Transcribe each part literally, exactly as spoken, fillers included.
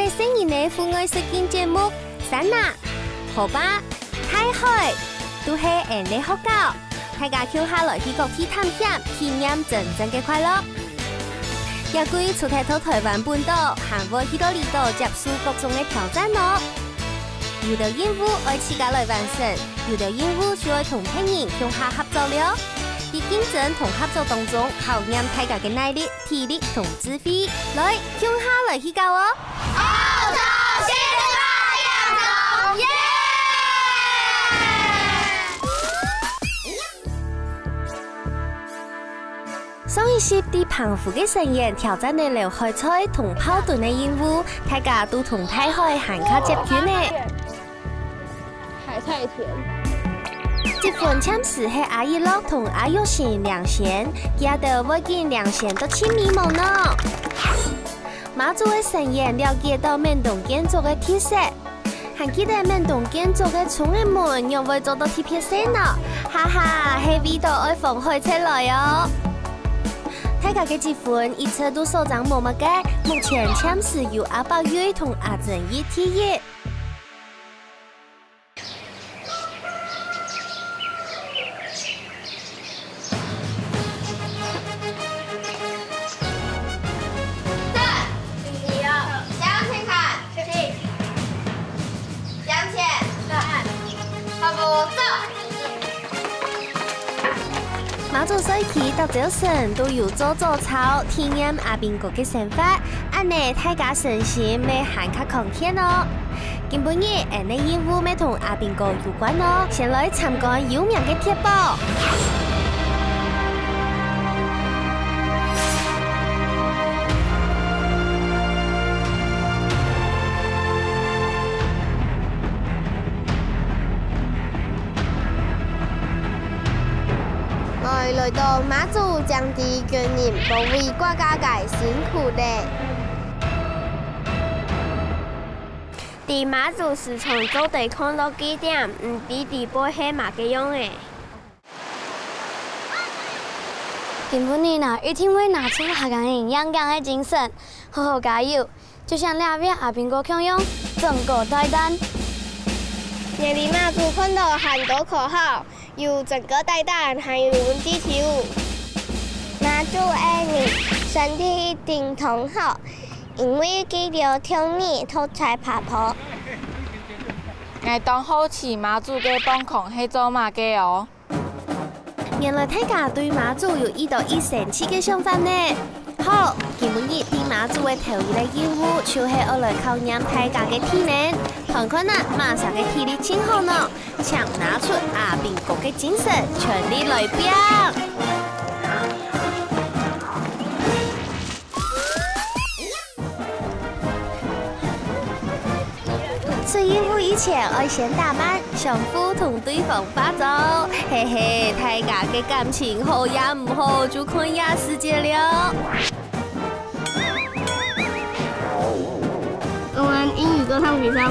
細人仔戶外實境節目，山林、河壩、大海，都係𫣆个學校。大家共下來去各地探險，體驗真正个快樂。這季除忒到臺灣本島，還會去到離島接受各種个挑戰哦。有兜任務愛自家來完成，有兜任務就愛同別人共下合作了。在競爭同合作當中，考驗大家个耐力、體力同智慧。來，共下來去搞哦！ 澳洲四十八點鐘，耶！上一集在澎湖个實驗挑戰了劉海菜同炮墩个任務，大家都同大海還較接近呢。海菜田。這份暫時係阿一樂同阿玉成領先，佢兜會緊領先到盡尾無呢？ 媽祖个實驗了解到美濃建築个特色，還記得美濃建築个窗仔門仰會做到特別細呢？哈哈，係為著愛防海賊來哦！大家个積分一直都所剩無麼个，目前暫時由阿伯瑞同阿珍姨第一。 媽祖賽區逐朝晨都有做早操，體驗阿兵哥个生活，恁呢大家身心乜還較康健哦。今晡日𫣆个任務乜同阿兵哥有關哦，先來參觀有名个鐵堡。 𠊎來到媽祖，正知軍人保衛國家个辛苦咧。在媽祖時常做得看到據點，毋知底背係麼个樣仔。今晡日啊，一定會拿出客家人硬頸个精神，好好加油！ 就像這位阿兵哥共樣，整個大膽。𠊎在媽祖看到還多口號，有整個大膽，還有地球。媽祖愛你，身體一定當好，因為佢兜聽你，都在拍噗。𠊎當好奇媽祖个磅空係做麼个哦？ 原來大家對媽祖有一到一神奇个想法呢。好，今晡日在媽祖个頭一个任務，就係愛來考驗大家个體能。看看啊，麼儕个體力盡好呢？請拿出阿兵哥个精神，全力來拚！ 出任務以前愛先打扮，相互同對方化妝。嘿嘿，大家个感情好也毋好，就看這時節了。我們英語歌唱比賽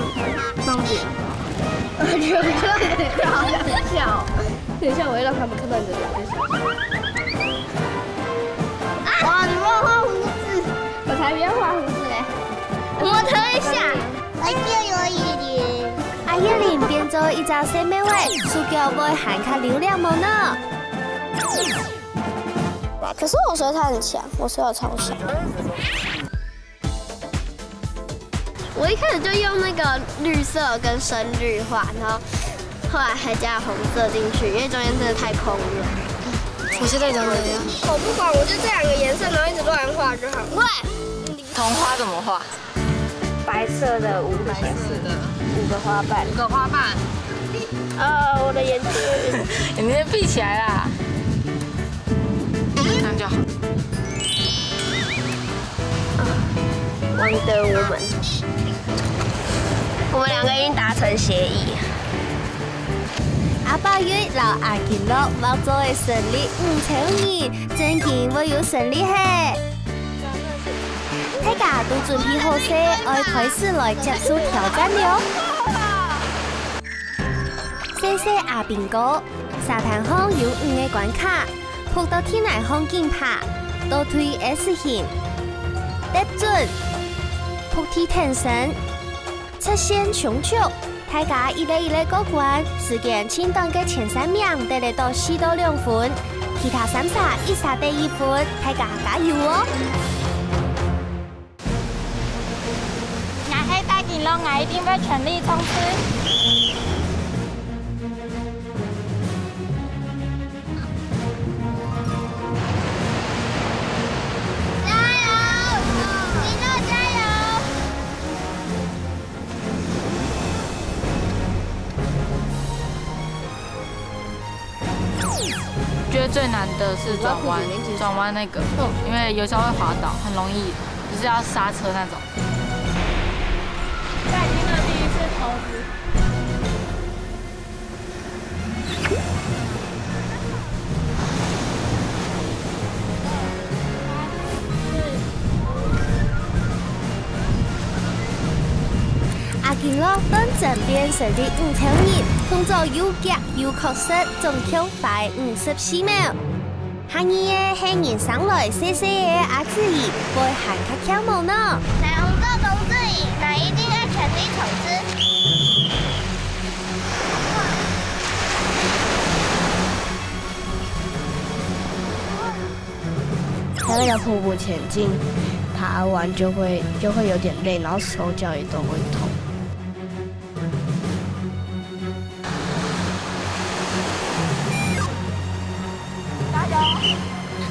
放榜。我覺得很好笑。等一下，我會讓他們看到你的臉，就想。啊！哇，你沒有畫鬍子。 我才不要畫鬍子嘞。模特一下。哎，變有一點。阿葉玲變做一隻細貓仔，手腳會還較溜溜無呢？可是我覺得他很強，我覺得我超強。我一開始就用那個綠色跟深綠畫，然後後來還加了紅色進去，因為中間真的太空了。我現在長怎樣？我不管，我就這兩個顏色，然後一直亂畫就好。不會。 桐花怎麼畫？白色的五個，白色的五個花瓣。五個花瓣。呃，我的眼睛。眼睛閉起來啦。這樣就好。Wonder Woman。我們兩個已經達成協議。阿爸又摎阿金樂畫做个勝利五千二，真經會有勝利嘿！ 大家都準備好勢，愛開始來接受挑戰了。細細阿兵哥，沙灘項有五個關卡，仆到地泥項緊爬，倒退S形，踏準，地挺身，直線衝刺，大家一個一個過關，時間盡短个前三名得來到四到兩分，其他三儕一儕得一分，大家加油哦！𠊎係大金龍，𠊎一定會全力衝刺。 加油！你們加油！覺得最難的是轉彎，轉彎那個，因為有時候會滑倒，很容易，就是要剎車那種。在今的第一次投資。 阿金樂當真變成了五頭人，動作又遽又確實，總共花五十四秒。 下二个係人生來細細个阿志怡，會還較遽無呢？來，紅豆公子怡，𠊎一定愛全力衝刺。在那個瀑布前進，爬完就會，就會有點累，然後手腳也都會痛。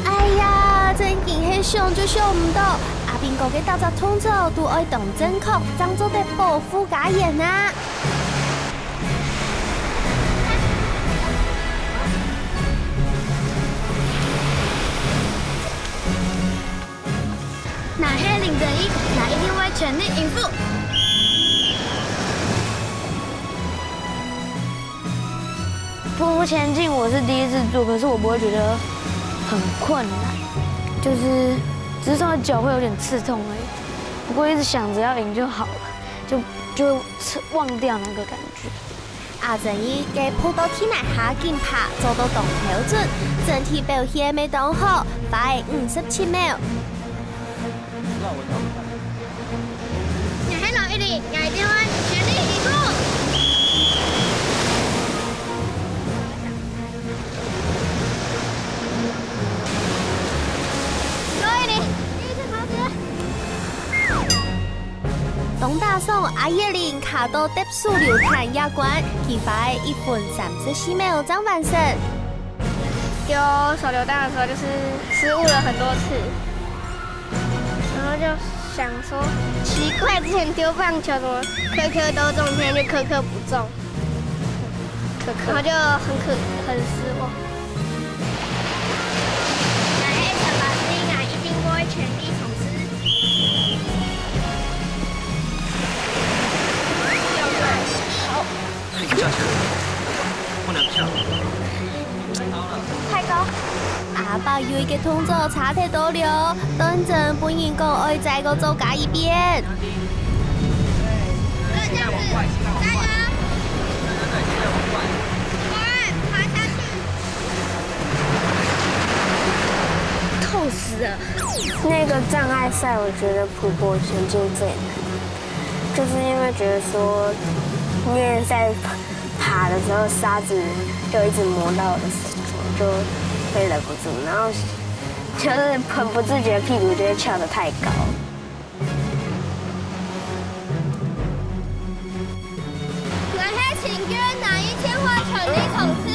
哎呀，真經係想就想毋到，阿兵哥个逐隻動作都愛當正確，正做得保護家園啊！若係林正義，𠊎一定會全力應付。 匍匐前進我是第一次做，可是我不會覺得很困難，就是只是說腳會有點刺痛而已。不過一直想著要贏就好了，就，就會忘掉那個感覺。阿正義个仆到地泥下緊爬，做到當標準，整體表現乜當好，花了五十七秒。 𠊎係劉一玲，𠊎一定會全力以赴。劉一玲，第一次投擲。當打爽，阿一玲卡到跌手榴彈這關，佢花了一分三十四秒正完成。丟手榴彈的時候，就是失誤了很多次。 然後就想說，奇怪，之前丟棒球怎麼顆顆都中，現在就顆顆不中，然後就很可，很失望。𠊎係陳老師，𠊎一定會全力衝刺。好。 太高。阿伯有一個動作差忒多了，當真分人講愛再過做加一遍。加油！快，爬下去！痛死了！那個障礙賽，我覺得匍匐前進最難。 就是因為覺得說，因為在爬的時候沙子就一直磨到我的手，就會忍不住，然後就是很不自覺屁股就會翹得太高。來，黑請跟哪一千萬全力衝刺？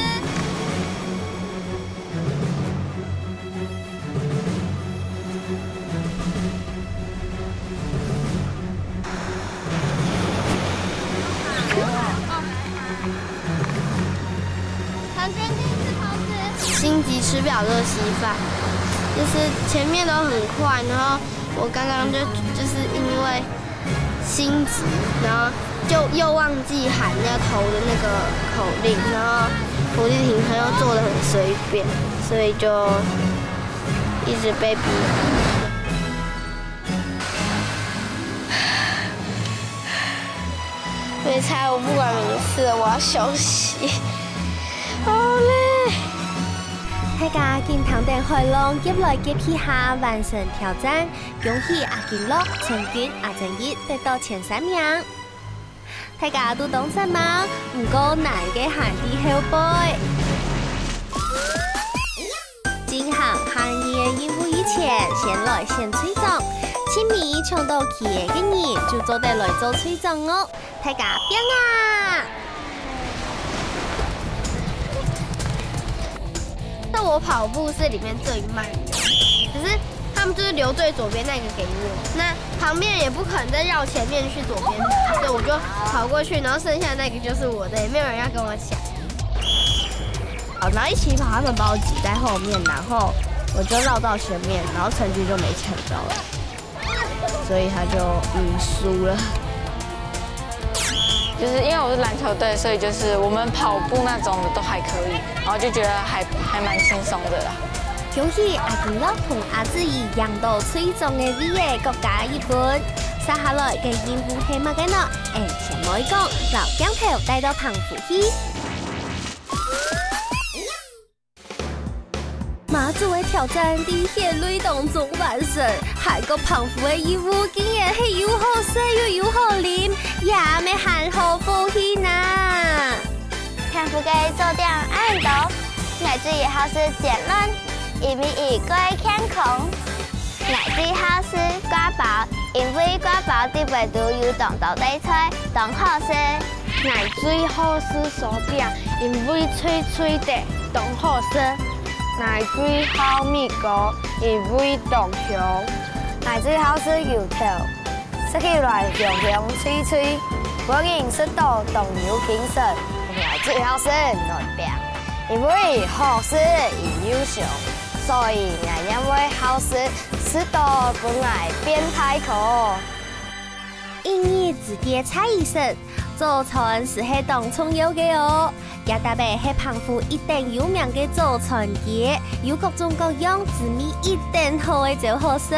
心急吃不了熱稀飯，就是前面都很快，然後我剛剛就，就是因為心急，然後就又忘記喊要投的那個口令，然後伏地挺身又做得很隨便，所以就一直被逼。沒差，我不管名次了，我要休息。好累。大家緊聽等海浪夾來夾去下完成挑戰，恭喜阿金樂、陳君、阿珍一得到前三名。大家都當煞猛，毋過難个還在後背。進行下二个任務以前，先來選隊長，盡尾搶到旗仔个人就做得來做隊長哦。 大家拚啊！那我跑步是里面最慢的，可是他们就是留最左边那个给我，那旁边也不可能再绕前面去左边，所以我就跑过去，然后剩下那个就是我的，也没有人要跟我抢。好，然后一起跑，他们把我挤在后面，然后我就绕到前面，然后成绩就没抢到了。 所以他就嗯输了。就是因为我是篮球队，所以就是我们跑步那种的都还可以，然后就觉得还还蛮轻松的啦。恭喜阿金樂同阿志怡贏到隊長个位仔，各加一分。接下來个任務係麼个呢？𫣆先莫講，摎鏡頭帶到澎湖去。 馬祖个挑戰在血淚當中完成，還過澎湖个任務竟然係又好食又又好啉，也毋係還好福氣哪！澎湖个做點恁多，𠊎最好食煎卵，因為佢蓋健康。 𠊎最好食割包，因為割包裡背肚有當多个菜，當好食。𠊎最好食酥餅，因為脆脆个，當好食。𠊎最好米糕，因為當香。𠊎最好食油條，食起來香香脆脆，分人食到當有精神。𠊎最好食卵餅，因為好食又香。 所以𠊎也會好食，食到分𠊎變大個。一日之間差異性，早餐斯係當重要个哦。這搭仔係澎湖一等有名个早餐街，有各種各樣滋味一等好个朝好食。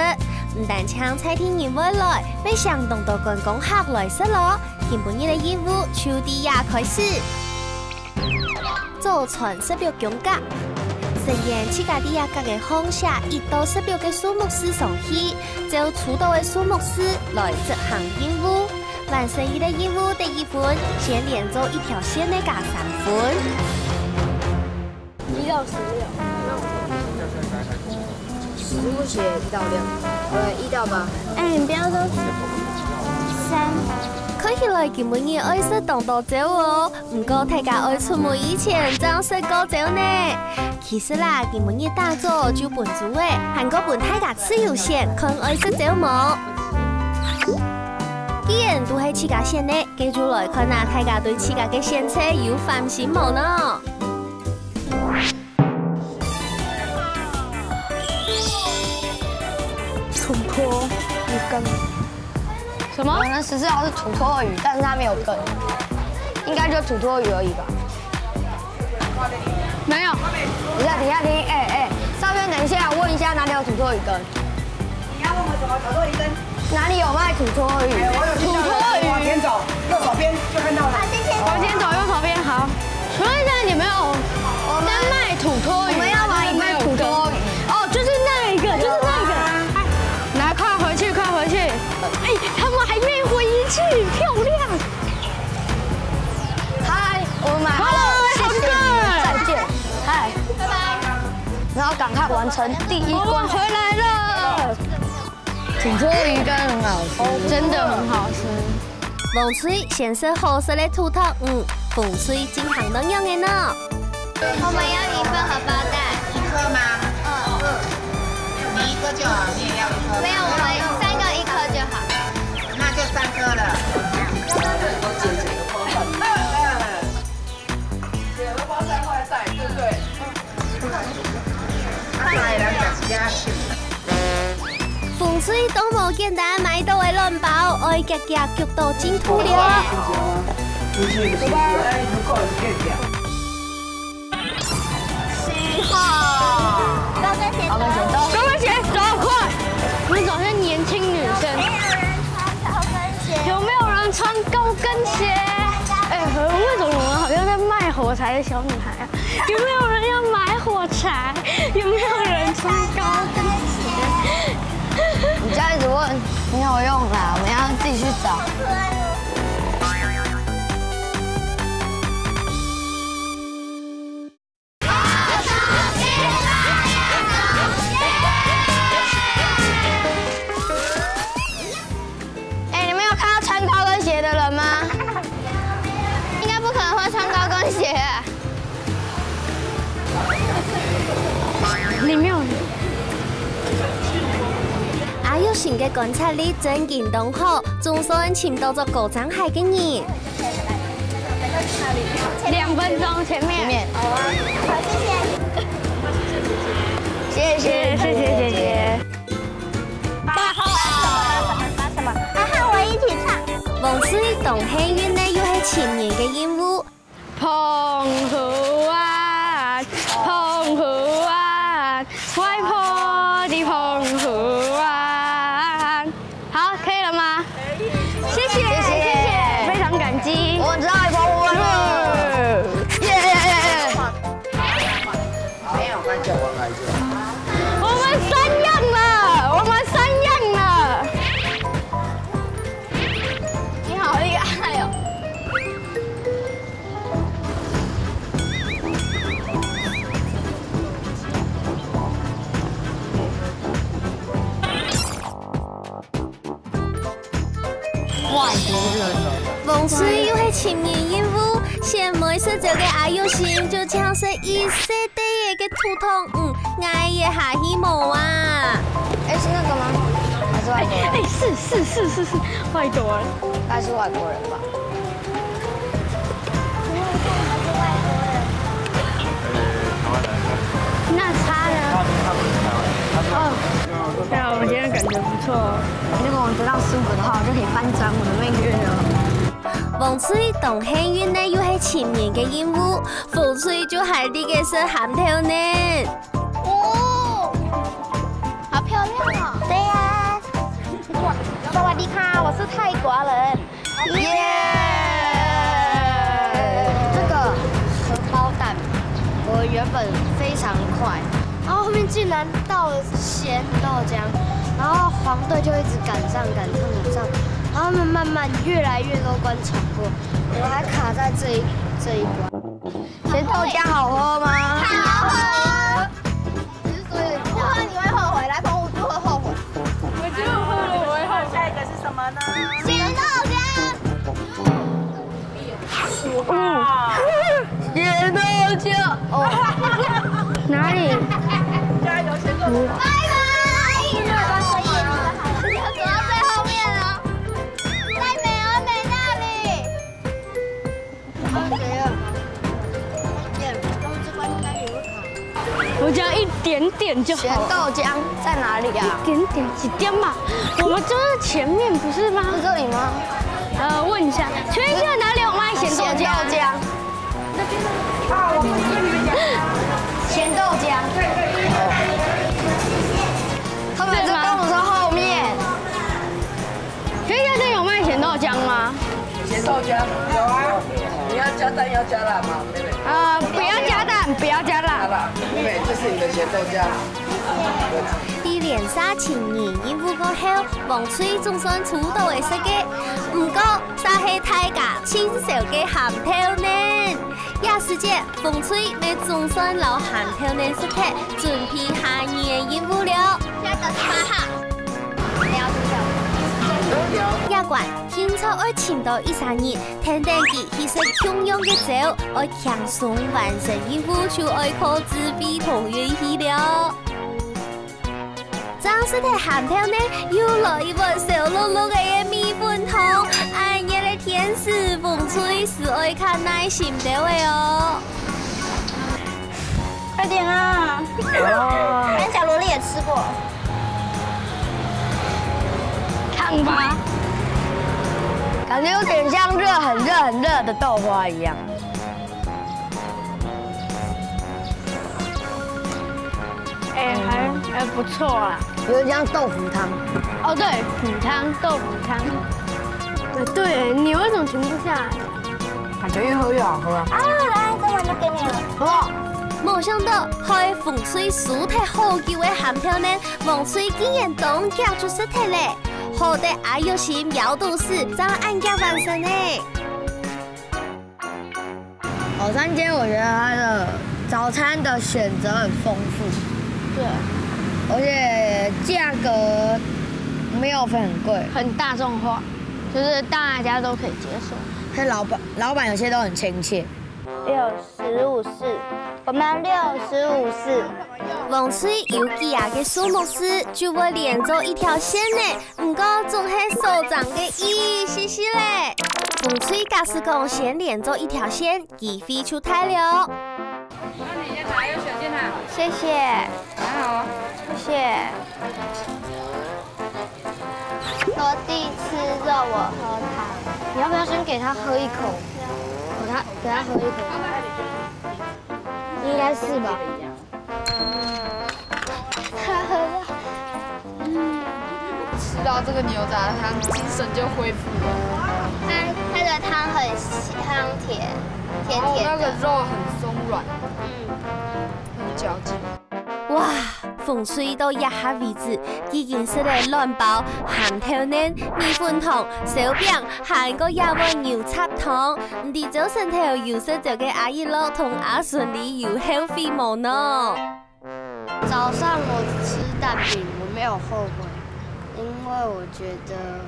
毋單淨在地人會來，乜請當多觀光客來食咯。今晡日个任務就在這開始。 早餐食落宮格。雖然自家在這格个項寫一到十六个數目字上去，照抽到个數目字來執行任務。完成一个任務得一分，先連做一條線个加三分。一到十六。 十不寫一到六，呃，一到八。哎，你不要說三。看起來今晡日愛食當多朝哦，毋過大家愛出門以前正食過朝呢。其實啦，今晡日打早就分豬仔，還過分大家自由選，看愛食朝無。既然都係自家選个，該就來看啊，大家對自家个選擇有歡喜無呢？ 土魠魚羹。什麼？我們十四號是土魠魚，但是它沒有羹，應該就土魠魚而已吧？沒有。等一下，等一下，等一下，哎，哎，少軒，等一下，問一下哪裡有土魠魚羹？ 你要問我什麼？土魠魚羹。哪裡有賣土魠魚？哎，我有去到土魠魚。往前走，右手邊就看到了。好，謝謝。往前走，右手邊，好。請問一下，你們有在賣土魠魚嗎？我們要買一份土魠魚。哦，就是那一個，就是那一個。哎，來，快回去，快回去。哎，他們還沒回去，漂亮。嗨，我們買好了，好，謝謝你們，再見。嗨。拜拜。然後趕快完成第一關。我們回來了。 土魠魚羹很好吃，真的很好吃。黃隊先食好食个土魠魚，紅隊進行仰般个呢？我們要一份荷包蛋。一顆嗎？嗯。你一顆就好，你也要一顆嗎？沒有，我們三個一顆就好。那就三顆了。 紅隊都無簡單，買到个卵包，愛遽遽撅到進肚了。十號。高跟鞋。高跟鞋走快，我們找些年輕女生。沒有人穿高跟鞋。有沒有人穿高跟鞋？哎，為什麼我們好像在賣火柴的小女孩啊？ 有沒有人要買火柴？有没有人穿高跟鞋？你这样一直问没有用啦，我们要自己去找。哎，你们有看到穿高跟鞋的人吗？应该不可能会穿高跟鞋啊。里面有人。阿玉成个觀察力真經當好，總算尋到隻高踭鞋个人。兩分鐘前面。前面。好啊，好，谢谢。谢谢，谢谢，谢谢。 八号。八什么？八什么？啊，和我一起唱。黃翠當幸運呢，又係尋人个任務。澎湖灣，澎湖灣，外婆的澎湖灣。好，可以了嗎？谢谢，谢谢，非常感激。我们知道澎湖湾了。耶！没有，那叫我来一下。我们三样了，我们三样了。你好厉害哦！外国人。黃翠又係尋人任務，先妹食酒个阿玉成就像係一世代个土豆魚，挨一下去無啊！哎，是那个吗？还是外国人？哎，是是是是是，外国人。应该是外国人吧？ 那他呢？哦，对啊，我今天感觉不错哦。如果我得到苏格的话，我就可以翻转我的命运了。黃翠當幸運呢，又係尋人个任務，紅翠就還在該食餡頭呢。哦，好漂亮哦！对呀，哇，สวัสดีค่ะ，我是泰国人。 耶！这个荷包蛋，我原本非常快，然后后面竟然到了咸豆浆，然后黄队就一直赶上、赶上、赶上，然后他们慢慢越来越多关闯过，我还卡在这一这一关。咸豆浆好喝吗？好喝。 你是说有点不喝你会后悔，来澎湖不喝后悔。我觉得我喝了我会后悔。下一个是什么呢？咸豆浆。嗯，咸豆浆。哦，哪里？加油，咸豆浆。拜拜。你要走到最后面了，在美而美那里。 我只要一点点就好了。咸豆浆在哪里啊？一点点，几点嘛？我们就是前面不是吗？是这里吗？呃，问一下，请问一下哪里有卖咸豆浆？咸豆浆。那边呢？啊，我不是跟你们讲吗？咸豆浆。对，对，对。他们就跟我说后面。 可以在这有卖咸豆浆吗？咸豆浆有啊，你要加蛋要加辣吗，妹妹？呃，不要加蛋，不要加辣。辣，妹妹，这是你的咸豆浆。在连續尋人任務過後，黃翠總算出到个食个，毋過，煞係大家盡愁个餡頭呢。這時節， 紅隊乜總算摎鹹豆奶食忒，準備下日个任務了。這關定著愛尋到一儕人，跈等佢去食共樣个粥，愛輕鬆完成任務就愛靠智慧同運氣了。 正食忒鹹豆奶，又來一碗燒熝熝个米粉湯。恁熱个天時，紅隊斯愛較耐心兜仔哦。快點啊！哦。三角蘿莉也吃過。燙吧。感觉有点像热、很热、很热的豆花一样。 哎，还，还不错啦。有点像豆腐汤。哦，对，腐汤，豆腐汤。哎，对，你为什么停不下来？感觉越喝越好喝啊。啊，来，这碗就给你了。好不好？無想到，害風吹輸忒好久个鹹豆奶，黃隊竟然當遽就食忒咧！好得阿玉心枵肚屎，正恁遽完成呢。 早餐街我觉得它的早餐的选择很丰富，对，而且价格没有很贵，很大众化，就是大家都可以接受。那老板老板有些都很亲切。六十五四，我们六十五四。黃隊有幾下个數目字就會連做一條線呢，毋過總係少爭个一息息咧。黃隊假使講先連做一條線，機會就大了。那你先拿一个小健康，谢谢，拿好哦。谢谢。落地吃肉，我喝汤。你要不要先给他喝一口？给他给他喝一口，应该是吧？他喝了，吃到这个牛杂汤，精神就恢复了。他他的汤很香甜，甜然后甜的。那个肉很松软，嗯，很嚼劲。哇，黃隊到這下為止，已經食了卵包、鹹豆奶、米粉湯、燒餅，還過一碗牛雜湯。毋知朝晨頭有食著个阿一樂同阿順利有後悔無呢？早上我吃蛋饼，我没有后悔，因为我觉得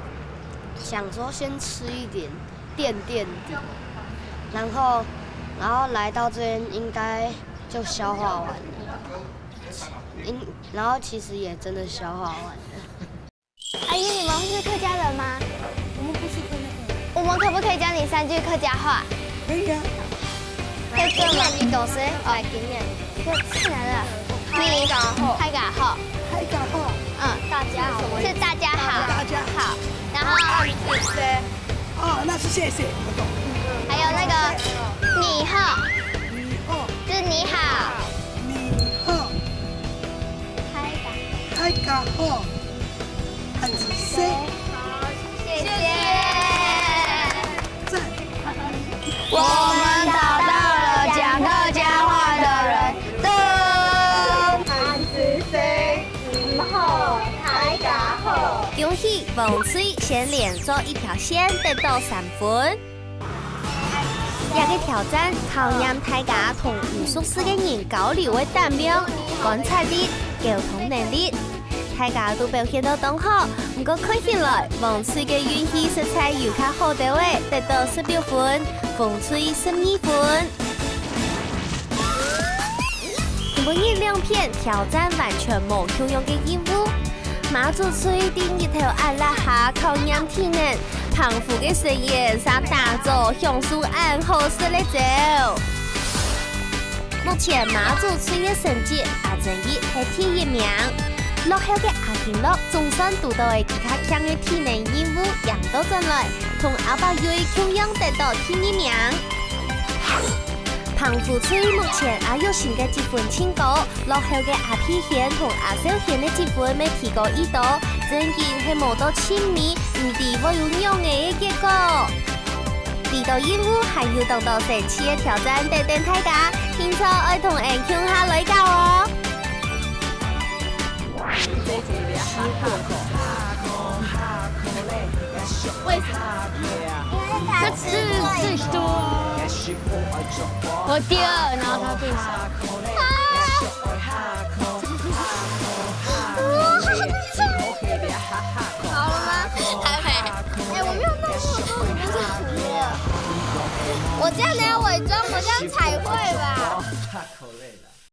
想说先吃一点垫垫底，然后然后来到这边应该就消化完了，应然后其实也真的消化完了。阿姨，你们是客家人吗？我们不是客家人。我们可不可以教你三句客家话？可以啊。可以吗？你懂谁？哦，给你。这太难了。你大家好。大家好。大家好。嗯，大家好。是大家好。大家好。好。然后哦，那是谢谢，我懂。还有那个你好，你好，就是你好。你好，大家大家好，俺是谁？谢谢。赞。我们找到了讲客家话的人，噔。恭喜黃隊先連做一條線，得到三分。這个挑戰考驗大家同毋熟識个人交流个膽量、觀察力、溝通能力。大家都表現到當好，毋過看起來黃隊个運氣實在有較好兜仔，得到十六分，紅隊十二分。今晡日兩片挑戰完全無共樣个任務。馬祖隊第一頭壓力下考驗體能，澎湖个實驗室打造享受恁好食个酒。目前馬祖隊个成績，阿珍一係第一名，落後个阿金樂總算堵到个其他強个體能任務贏倒轉來，同阿伯瑞共樣得到第二名。澎湖隊目前阿玉成个積分盡高，落後个阿皮賢同阿少賢个積分乜提高已多，真經係無到盡尾，毋知會有仰仔个結果。這道任務還有當多神奇个挑戰等等大家，定著愛同𠊎共下來搞哦！他吃最多，我第二，然后他第三。好了吗？还没。哎、我没有弄那么多，你们是苦的。我这样哪有伪装？我这样才会吧？